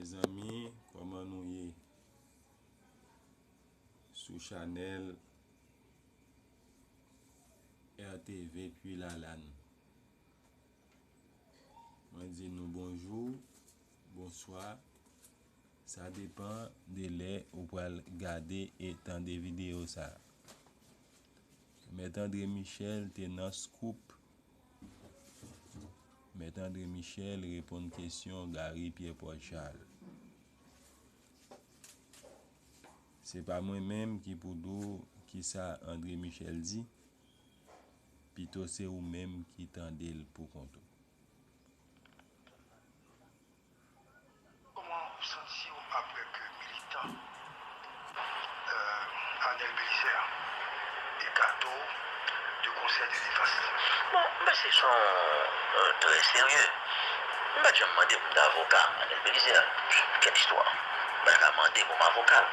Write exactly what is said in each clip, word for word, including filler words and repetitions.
Mezanmi, kòman nou ye? Sou chanèl R T V Pyi Lalann. Mwen di nou bonjou, bonswa. Sa depann de lè ou pral gade e tande videyo sa. Mèt André Michel te nan Scoop. Mèt André Michel reponn kesyon Gary Pierre Paul Charles. Se pa mwen menm ki pou di w kisa André Michel di, pito se ou menm ki tande l pou kont ou. Kòman ou santi w apre ke militan, euh, Arnel Belizaire ekate w de konsèy de defans? Bon, m panse se yon, euh, trè serye. M pa t janm mande pou m te avoka Arnel Belizaire. Kèl istwa? M pa t ka mande pou m avoka l.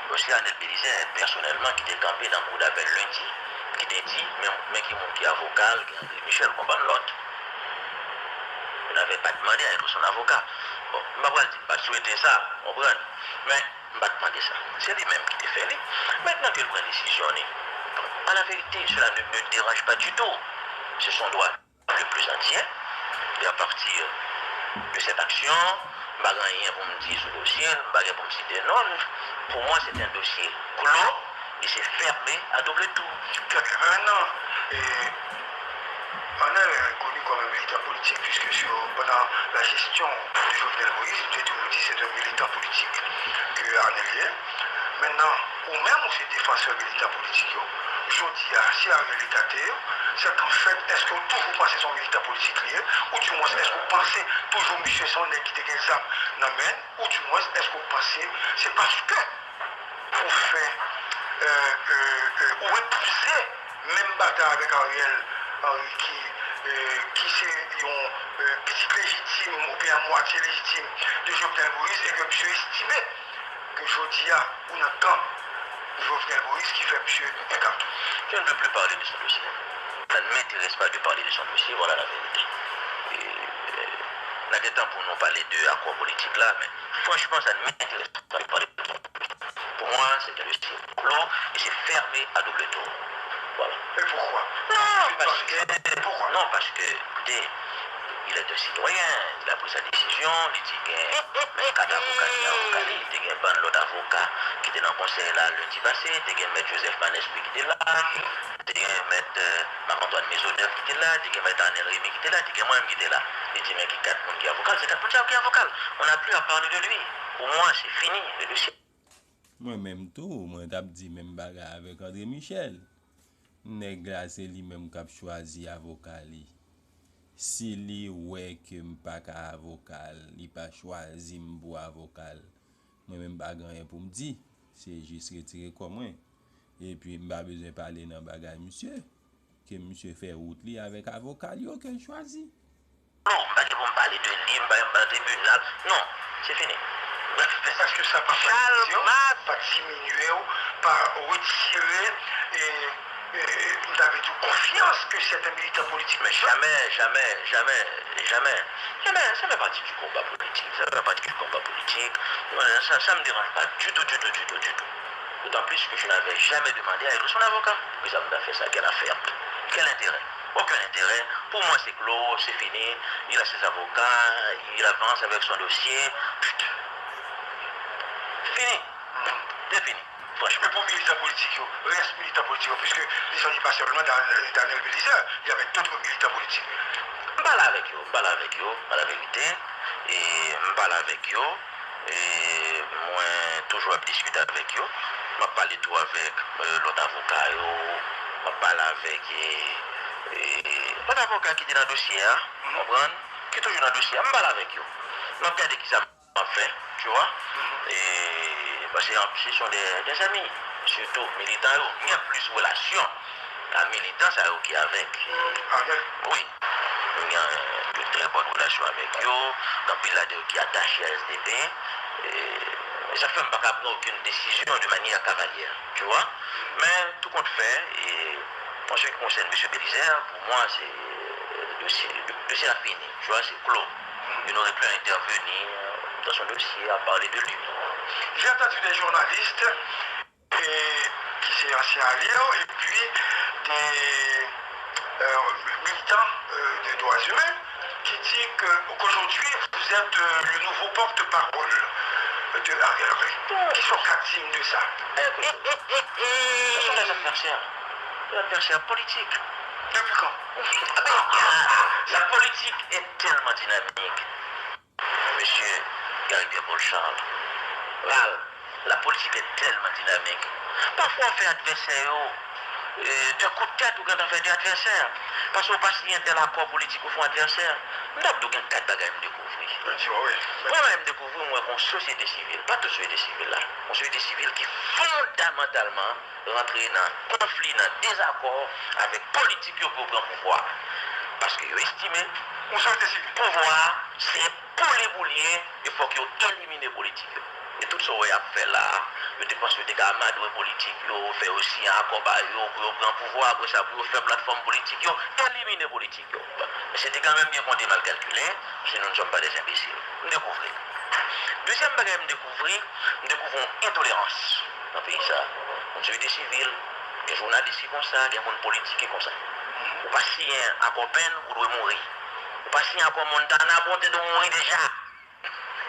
Mesye Arnel Belizaire, pèsonèlman, ki te kanpe nan koudapèl lendi, ki te di, men, men ki moun ki avoka l, gen André Michel, konprann lòt. N avè pa demandé à être son avocat. Bon, m pa pral di m pa t swete sa, w konprann. Men, m pa t mande sa. Se li menm ki te fè li. Maintenant ke l pran desizyon li, à la vérité, cela ne me dérange pas du tout. C'est son droit le plus entier. Et à partir de cette action, m pa gen anyen pou m di sou dosye l, m pa gen pou m site non l. Pour moi, c'est un dossier clos et c'est fermé à double tour. Très bien. Maintenant, et Arnel est connu comme un militant politique, puisque sur, pendant la gestion de Jovenel Moïse, il était toujours dit c'est un militant politique que Arnel est. Maintenant, ou menm, ou se defansè militan politik yo. Jodi a, si Arnel ekate yo, c'est qu'en fait, èske ou toujou panse se yon militan politik li ye? Ou di mwens, èske ou panse toujou misye se yon nèg ki te gen zam nan men l? Ou di mwens, èske ou panse se paske ou fè, euh, euh, euh, ou epouze menm batay avèk Ariel Henry ki, euh, ki se yon, euh, pitit lejitim oubyen mwatye lejitim de Jovenel Moïse e ke misye estime ke jodi a ou nan kan Jovenel Moïse ki fè misye ekate w? Je ne veux plus parler de son dossier. Ça ne m'intéresse pas de parler de son dossier, voilà la vérité. Et, euh, n a gen tan pou nou pale de akò politik la, men franchman, ça ne m'intéresse pas de parler de son dossier. Pour moi, c'est un dossier clos et c'est fermé à double tour. Voilà. Et pourquoi? Non, parce que, pourquoi? Non, parce que, écoutez, il est un citoyen, il a pris sa desizyon, li te gen kat avoka ki avoka li, te gen bann lòt avoka ki te nan konsèy la lendi pase, te gen mèt Joseph Manesprit ki te la, te gen mèt, euh, Marc-Antoine Maisonneuve ki te la, te gen mèt Arnel Rémy ki te la, te gen mwen menm ki te la. Li di, men ki kat moun ki avoka l, se kat moun sa yo ki avoka l. On n'a plus à parler de lui. Pour moi, c'est fini, le dossier. Mwen menm tou, mwen t ap di menm bagay avèk André Michel. Nèg la, se li menm k ap chwazi avoka li. Si li wè ke m pa ka avoka l, li pa chwazi m pou avoka l, mwen menm m pa gen anyen pou m di. Se jis retire kò mwen. Epi m pa bezwen pale nan bagay misye. Ke misye fè wout li avèk avoka l yo ke l chwazi. Non, m pa gen pou m pale de li, m pa gen pou m pale nan tribinal. Non, se fini. Bref, èske sa pa fè w, pa diminye w, pa retire, e, e, m ta vle di w, konfyans ke sèten militan politik? Men jamè, jamè, jamè, jamè, jamè, ça fait partie du combat politique, ça fait partie du combat politique. Sa, ça me dérange pas du tout, du tout, du tout, du tout. D'autant plus que je n'avais jamais demandé à être son avocat. Poukisa m ta fè sa? Quelle affaire? Quel intérêt? Aucun intérêt. Pour moi, c'est clos, c'est fini. Il a ses avocats, il avance avec son dossier. Pfft. Fini. C'est fini. Franchement. Men pou militan politik yo, rès militan politik yo, puisque li sòti pa sèlman Dan-, Daniel Belizaire, il y avait d'autres militants politiques. M pale avèk yo, m pale avèk yo, à la vérité. E m pale avèk yo. E mwen toujou ap diskite avèk yo. M ap pale tou avèk, euh, lòt avoka yo. M ap pale avèk, e, e, lòt avoka ki te nan dosye a, ou konprann? Ki toujou nan dosye a. M pale avèk yo. M ap gade kisa m ap fè, tu vois? E, paske se sont des, des amis, surtout militan yo. M gen plis relasyon a militan sa yo ki avèk, e, wi. Mwen gen de trè bòn relasyon avèk yo, gen anpil ladan yo ki atache a S D P, e, e sa fè m pa ka pran okenn desizyon de manyè kavalyè, tu vois. Men, tou kont fè, e, en ce qui concerne mesye Belizaire, pour moi, c'est, euh, dosye, dosye a fini, tu vois, c'est clos. Il n'aurait plus à intervenir. dans son dossier, a parlé de lui. J'ai entendu des journalistes et qui c'est ancien allié, et puis des euh, militants euh, des droits humains qui dit que qu'aujourd'hui vous êtes euh, le nouveau porte-parole de Ariel Henry. Qui sont captifs de ça. Ce sont des adversaires. Des adversaires politiques. Depuis quand? La politique est tellement dynamique. Mesye Gary Pierre Paul Charles, Val, la politique est tellement dynamique. Pafwa w fè advèsè yo, e, de kout tèt ou gentan fè de advèsè. Paske w pa siyen tèl akò politik ou fè yon advèsè. M t ap di w gen kat bagay m dekouvri. Premye bagay m dekouvri, m wè gen yon sosyete sivil, pa tout sosyete sivil la, yon sosyete sivil ki fondamantalman rantre nan konfli, nan dezakò avèk politik yo pou yo pran pouvwa. Paske yo estime pouvwa a se pou li pou l ye, e fòk yo elimine politik yo. E tout sa w wè y ap fè la a, yo te panse yo te ka amadwe politik yo, fè yo siyen akò ba yo pou yo pran pouvwa, apre sa pou yo fè platfòm politik yo, elimine politik yo. Bon, mesye te kanmenm byen konte, mal kalkile, paske nous ne sommes pas des imbéciles. M dekouvri. Dezyèm bagay m dekouvri, m dekouvri yon entolerans nan peyi sa. Yon sosyete sivil, gen jounalis ki konsa, gen moun politik ki konsa. Ou pa siyen akò Penn, ou dwe mouri. Ou pa siyen akò Montana, bon, ou te dwe mouri deja.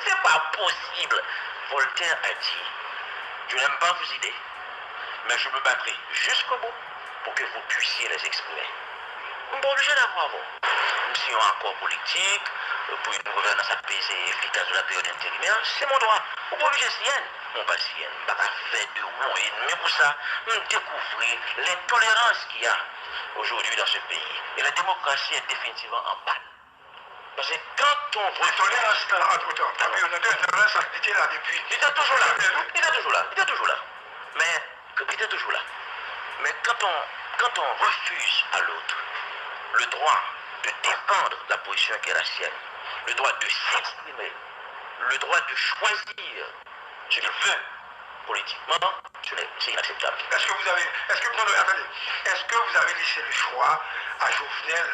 C'est pas possible. Voltaire a dit, je n'aime pas vos idées, mais je me battrai jusqu'au bout pour que vous puissiez les exprimer. M pa oblije dakò avè w. M siyen yon akò politik pou yon gouvènans apeze e efikas de la période intérimaire, c'est mon droit. Ou pa oblije siyen l. Mwen pa siyen l. M pa ka fè de ou yon enmi pou sa. M dekouvri l'intolerance qu'il y a aujourd'hui dans ce pays. Et la démocratie est définitivement en panne. Paske quand on refuse... Tolerans lan, antretan, papi, nan tolerans lan, li te la depi... Li te toujou la. Li te toujou la. Li te toujou la. Men, li te toujou la. Mais quand on, quand on refuse à l'autre le droit de défendre la position qui est la sienne, le droit de s'exprimer, le droit de choisir ce qu'il veut politiquement, ce n'est, c'est inacceptable. Est-ce que vous avez, est-ce que, non, non, attendez, est-ce que vous avez laissé le choix à Jovenel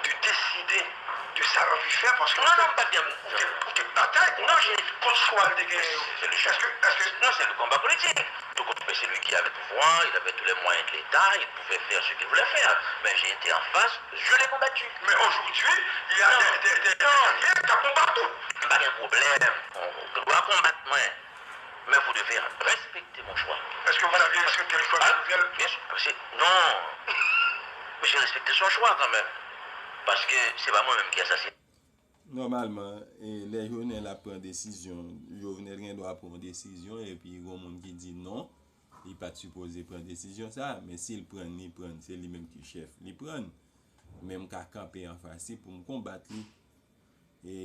de décider de sa anvi fè, paske... Non, non, m pa t gen... Ou te, ou te batay kont chwa l te genyen yo. Èske, èske... Non, c'est le combat politique. Tout compte fait, c'est lui qui avait le pouvoir, il avait tous les moyens de l'État, il pouvait faire ce qu'il voulait faire. Mais j'ai été en face, je l'ai combattu. Mais aujourd'hui, il y a des, des, des, des Italien k ap konbat ou. M pa gen pwoblèm. Ou gen dwa konbat mwen. Mais vous devez respecter mon choix. Est-ce que vous aviez respecté le choix de Jovenel? Bien sûr, parce que, non. Mais j'ai respecté son choix quand même. Paske se pa mwen menm ki asasinen. Nòmalman, e, lè Jovenel ap pran desizyon, Jovenel gen dwa pran yon desizyon epi gon moun ki di non, li pa t sipoze pran desizyon sa, men si l pran l, li pran l, se li menm ki chèf, li pran l. Men m ka kanpe anfas li pou m konbat li. E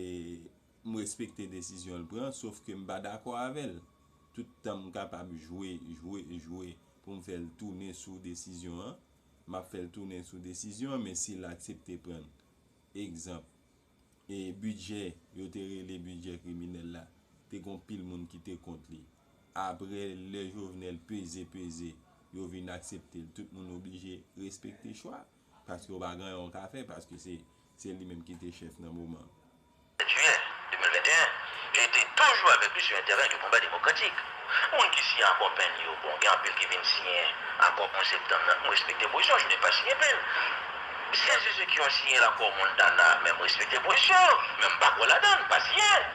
m respekte desizyon l pran, sof ke m pa dakò avè l. Tout tan m kapab jwe, jwe, jwe pou m fè l tounen sou desizyon an, m ap fè l tounen sou desizyon an, men si l aksepte pran l. Egzanp, e bidjè, yo te rele bidjè kriminèl la, te gon pil moun ki te kont li. Apre, lè Jovenel peze, peze, yo vin aksepte l, tout moun oblije respekte chwa, paske w pa gen anyen w ka fè, paske se, se li menm ki te chèf nan moman an. Sept juillet deux mille vingt et un, j'ai été toujours avec lui sur un terrain de combat démocratique. Moun ki siyen akò Penn yo, bon, gen anpil ki vin siyen akò onz septanm nan, m respekte pozisyon, je n'ai pas signé Penn. Celles et ceux qui ont signé l'accord Montana, men m respekte pozisyon yo, men m pa kwè ladan l, m pa siyen.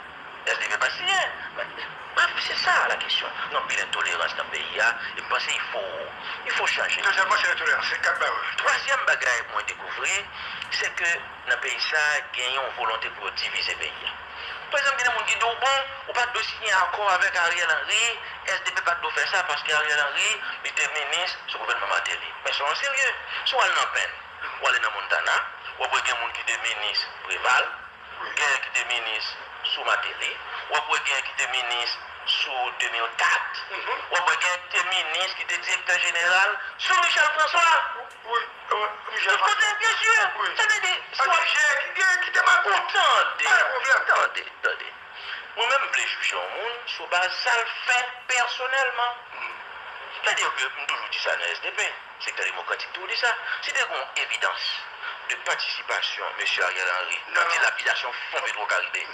S D P pa siyen. Men, bref, c'est ça la question. Gen anpil entolerans nan peyi a, e m panse il faut, il faut changer. Dezyèm bagay, se entolerans, se kat bagay. Twazyèm bagay mwen dekouvri, se ke nan peyi sa, gen yon volonte pou yo divize peyi a. Pa egzanp, gen de moun ki di w, bon, ou pa t dwe siyen akò avèk Ariel Henry, S D P pa t dwe fè sa, paske Ariel Henry, li te minis sou gouvènman Martelly. Men se yon serye. Si w al nan Penn, w ale nan Montana, w ap wè gen moun ki te minis Preval, gen ki te minis sou Martelly, w ap wè gen ki te minis sou de mil kat, w ap wè gen ki te minis ki te direktè jeneral sou Michel François. Wi, wi, Michel Tout kote, byen si. Sa vle di, si w ap... Gen ki te mal pou. Tande, tande, tande. Mwen menm, m vle jije yon moun sou baz sa l fè pèsonèlman. Sètadi ke m toujou di sa nan S D P, Sektè Demokratik toujou di sa. Si te gen yon evidans de patisipasyon mesye Ariel Henry nan dilapidasyon fon Petwokaribe,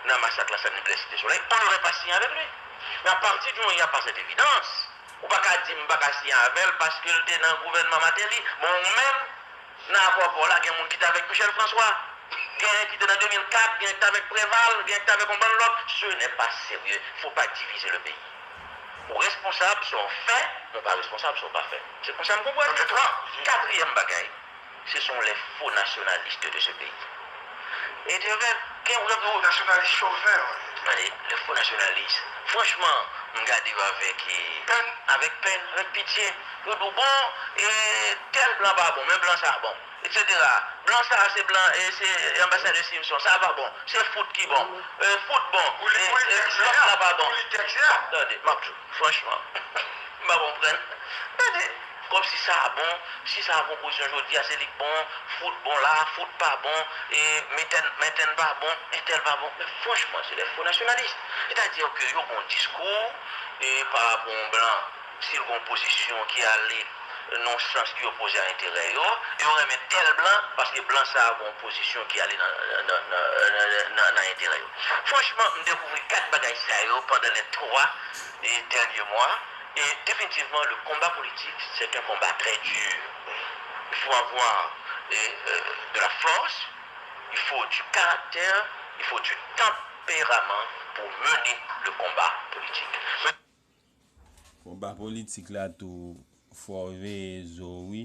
nan masak Lasalin, Blè, Site Solèy, on n'aurait pas signé avec lui. Men apati di moman y a pa sèt evidans, ou pa ka di m pa ka siyen avè l paske l te nan gouvènman Martelly. Bon, ou menm, nan akò pa w la, gen moun ki t avèk Michel François, gen ki te nan de mil kat, gen ki t avèk Preval, gen ki t avèk yon bann lòt. Ce n'est pas sérieux. Faut pas diviser le pays. Ou responsab sa w fè, men w pa responsab sa w pa fè. Se konsa m konprann li. Katriyèm bagay, ce sont les faux nationalistes de ce pays. E te vre, gen w gen pou. Nasyonalis choven, wi. Tande, les faux nationalistes. Franchman, m gade yo avèk, eh, pèn, avèk pèn, avèk pitye. Yo di w, bon, eh, tèl blan pa bon, men blan sa bon, et cetera. Blan sa se blan, eh, se anbasadè Simpson, sa pa bon. Se fout ki bon. Eh, fout bon. Ou li, eh, ou li eh, tèks lòt la pa bon. Ou li tèks la. Tande, m ap di w, franchman, m pa konprann. Tande, kòmsi sa bon, si sa gon pozisyon jodi a, se li k bon, fout bon la, fout pa bon, e, men tèl, men tèl pa bon, entèl pa bon. Men franchman, se des faux nationalistes. Sètadi ke yo gon diskou, e, pa rapò yon blan, si l gon pozisyon ki ale nan yon sans ki opoze a enterè yo, yo renmen tèl blan, paske blan sa a gon pozisyon ki ale nan, nan, nan, nan, nan, nan enterè yo. Franchman, m dekouvri kat bagay sa yo pandan les trois, e, dènye mwa. Et définitivement, le combat politique, c'est un combat très dur. Il faut avoir, eh, euh, de la force, il faut du caractère, il faut du tempérament pour mener le combat politique. Konba politik la tou, fò w veye zo w, wi,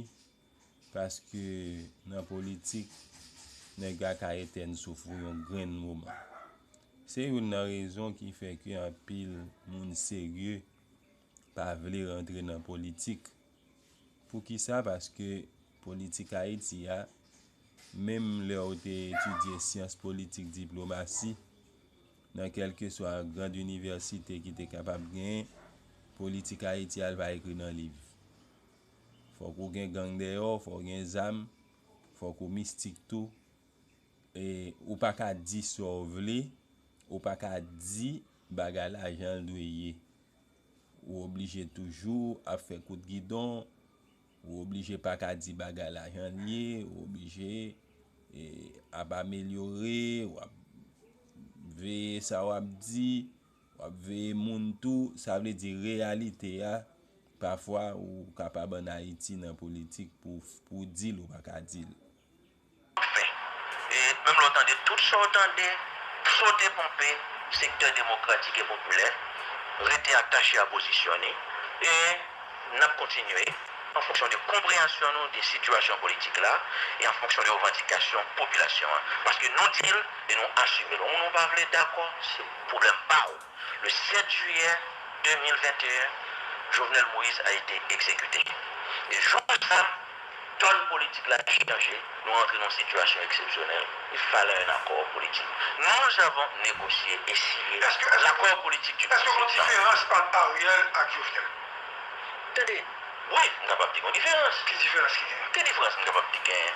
paske nan politik, nèg la ka etèn souf ou yon grenn moman. Se youn nan rezon ki fè ke anpil moun serye pa vle rantre nan politik. Poukisa? Paske politik Ayiti a, menm lè w te etidye syans politik, diplomasi, nan kèlkeswa grand inivèsite ki te kapab genyen, politik Ayiti a, l pa ekri nan liv. Fòk ou gen gang dèyè w, fòk ou gen zam, fòk ou mistik tou. E ou pa ka di sa w vle, ou pa ka di bagay la jan l dwe ye. Ou oblije toujou ap fè kout gidon, ou oblije pa ka di bagay la jan l ye, ou oblije, e, ap amelyore, w ap veye sa w ap di, w ap veye moun tou. Sa vle di reyalite a, pafwa ou kapab ann Ayiti nan politik pou, pou w di l, ou pa ka di l. Fè. E menm lè w tande tout sa w tande, sote ponpe sektè demokratik e popilè, rete atache a pozisyon li, e n ap kontinye an fonksyon de konpreyansyon nou de sitiyasyon politik la, e an fonksyon de revandikasyon popilasyon an. Paske nou di l e nou asime l. Yon moun ou pa vle dakò, se pwoblèm pa w. Le sept juillet deux mille vingt et un, Jovenel Moïse a été exécuté. E jou sa, dòn politik la chanje, nou rantre nan yon sitiyasyon eksepsyonèl. Il fallait un accord politique. Nous avons négocié et signé l'accord politique du onze septembre. Èske, èske, èske gon diferans ant Ariel ak Jovenel? Tande, wi, m kapab di gon diferans. Ki diferans ki genyen? Ki diferans m kapab di genyen?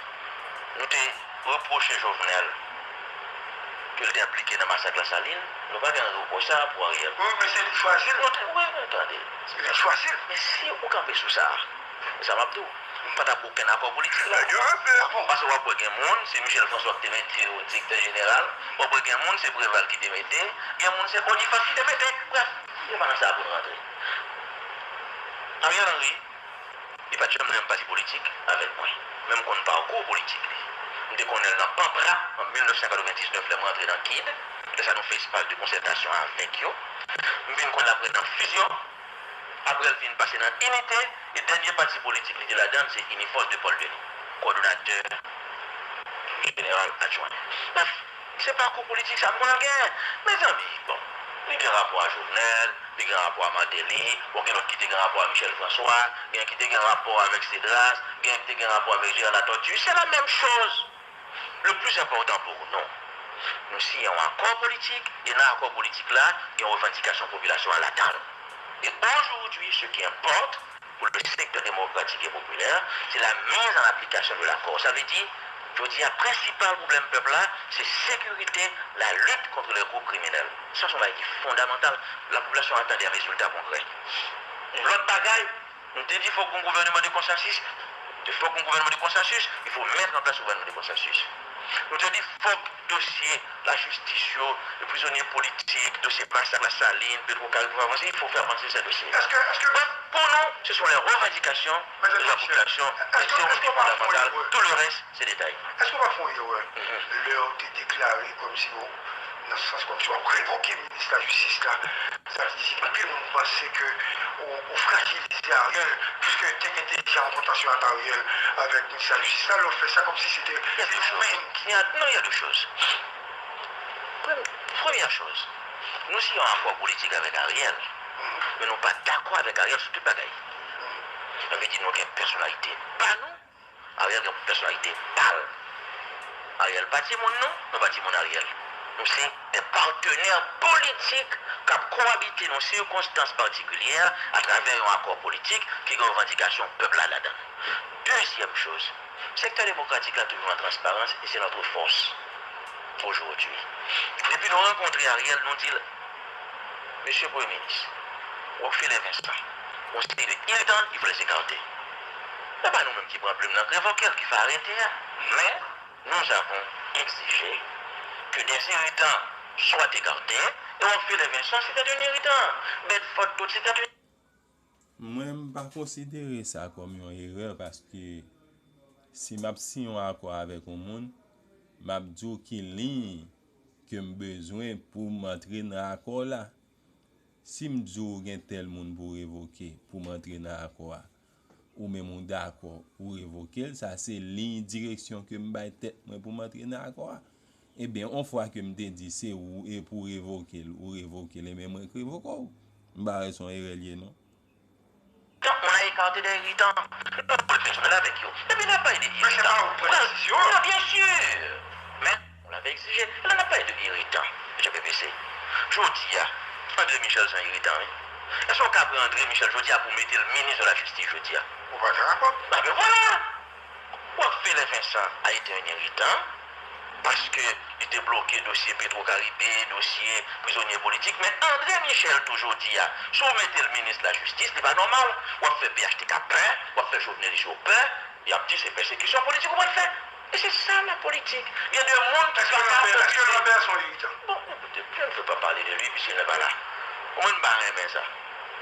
Nou te repwoche Jovenel ke l te enplike nan masak Lasalin, nou pa gen repwòch sa a pou Ariel. Wi, men se li k chwazi l. Nou te, wi, men tande. Se li k chwazi l. Men si ou kanpe sou sa, sa m ap di w, pa t ap okenn akò politik la. Yo kanpe. Paske w ap wè gen moun, se Michel François ki te mete yo direktè jeneral, w ap wè gen moun, se Preval ki te mete, gen moun, se Boniface ki te mete. Brèf, se pa nan sa a pou n rantre. Ariel Henry, li pa t janm nan yon pati politik avèk mwen. Men m konn pakou politik li. M te konnen l nan Panpra an mil nèf san katrevendiznèf lè m rantre nan KID. Lè sa nou fè espas de konsètasyon avèk yo. M vin konnen l apre nan Fusion. Apre l vin pase nan Inite. E dènye pati politik li te ladan l, se Inifòs de Paul Denis, kowòdonatè jeneral adjwen. Brèf, se pakou politik sa m konnen l genyen. Mezanmi, bon, li gen rapò a Jovenel, li gen rapò a Martelly, bon, gen lòt ki te gen rapò a Michel François, gen ki te gen rapò avèk Cédras, gen ki te gen rapò avèk Gérard Latortue. C'est la même chose. Le plus important pour nous, nou siyen yon akò politik, e nan akò politik la, gen revandikasyon popilasyon an ladan l. Et aujourd'hui, ce qui importe, pour le secteur démocratique et populaire, c'est la mise en application de l'accord. Sa vle di, jodi a, prensipal pwoblèm pèp la, se sekirite, la lutte contre les groupes criminels. Sa se yon bagay ki fondamantal. Lapopilasyon an atann de rezilta konkrè. Lòt bagay, nou te di fòk gon gouvèneman de konsansis. Te fòk yon gouvènman de konsansis, il faut mettre en place yon gouvènman de konsansis. Nou te di fòk dosye lajistis yo, prizonye politik, dosye masak Lasalin, Petro Caribe pou avanse, il faut faire avancer ces dossiers. Èske, èske, Bref, pour nous, ce sont les revendications de la population, et c'est un défi fondamental. Tout le reste, c'est détail. Èske w pa fè yon erè lè w te deklare kòmsi w, nan sans kòmsi w ap revoke minis lajistis la? Sa vle di, anpil moun panse ke ou, ou frajilize Ariel, piske te gen deja yon kontansyon ant Ariel avèk minis lajistis la, lè w fè sa kòmsi se te, se ou menm ki... Il y a, non, il y a deux choses. Prem- Première chose, nou siyen yon akò politik avèk Ariel, men nou pa dakò avèk Ariel sou tout bagay. Sa vle di nou gen pèsonalite pa nou, Ariel gen pèsonalite pa l. Ariel pa timoun nou, nou pa timoun Ariel. Nou se de patenè politik k ap kowabite nan sikonstans patikilyè atravè yon akò politik ki gen revandikasyon pèp la ladan l. Dezyèm choz, sektè demokratik la toujou an transparans e se notre force aujourd'hui. Depi nou rankontre Ariel, nou di l, Mesye Premye Minis, Rockfeller Vincent, yon seri de iritan, il faut les écarter. Se pa nou menm ki pran plim nan k revoke l, ki fè arete a. Men, nous avons exigé que des irritants soient écartés et Rockfeller Vincent, c'était un irritant. Bedford Dodd, c'était un... Mwen, m pa konsidere sa kòm yon erè, paske si m ap siyen yon akò avèk yon moun, m ap di w ki liy ke m bezwen pou m antre nan akò la. Si m di w gen tèl moun pou revoke pou m antre nan akò a, ou menm ou dakò, ou revoke l, sa se liy direksyon ke m bay tèt mwen pou m antre nan akò a. Ebyen, on fwa ke m te di se ou e pou revoke l, ou revoke l, ebyen mwen k revoke w. M pa wè se yon erè l ye non. Donc, on a écarté des irritants. Nous avons le personnel avec eux. Et puis, il n'y a pas eu d'irritant. Mais c'est pas vous qui prenez la décision. Non, bien sûr. Mais on l'avait exigé. Il n'y a pas eu d'irritant, G P P C. Jodi a, André Michel se yon iritan, wi. Èske w ka pran André Michel jodi a pou mete l minis de la jistis jodi a? Ou pa gen rapò. Ah ben voilà. Rockfeller Vincent a été un irritant, paske li te bloke dosye Petro Caribe, dosye prizonye politik. Men André Michel tou jodi a, si w mete l minis lajistis, li pa nòmal. W ap fè P H T K pè, w ap fè Jovenel Joe pè, y ap di se pèsekisyon politik ou pral fè. E se sa la politik. Il y a des moun ki pa ka... Èske Lambert se yon iritan? Bon, écoutez, je ne veux pas parler de lui puisqu'il n'est pas là. Mwen m pa renmen sa.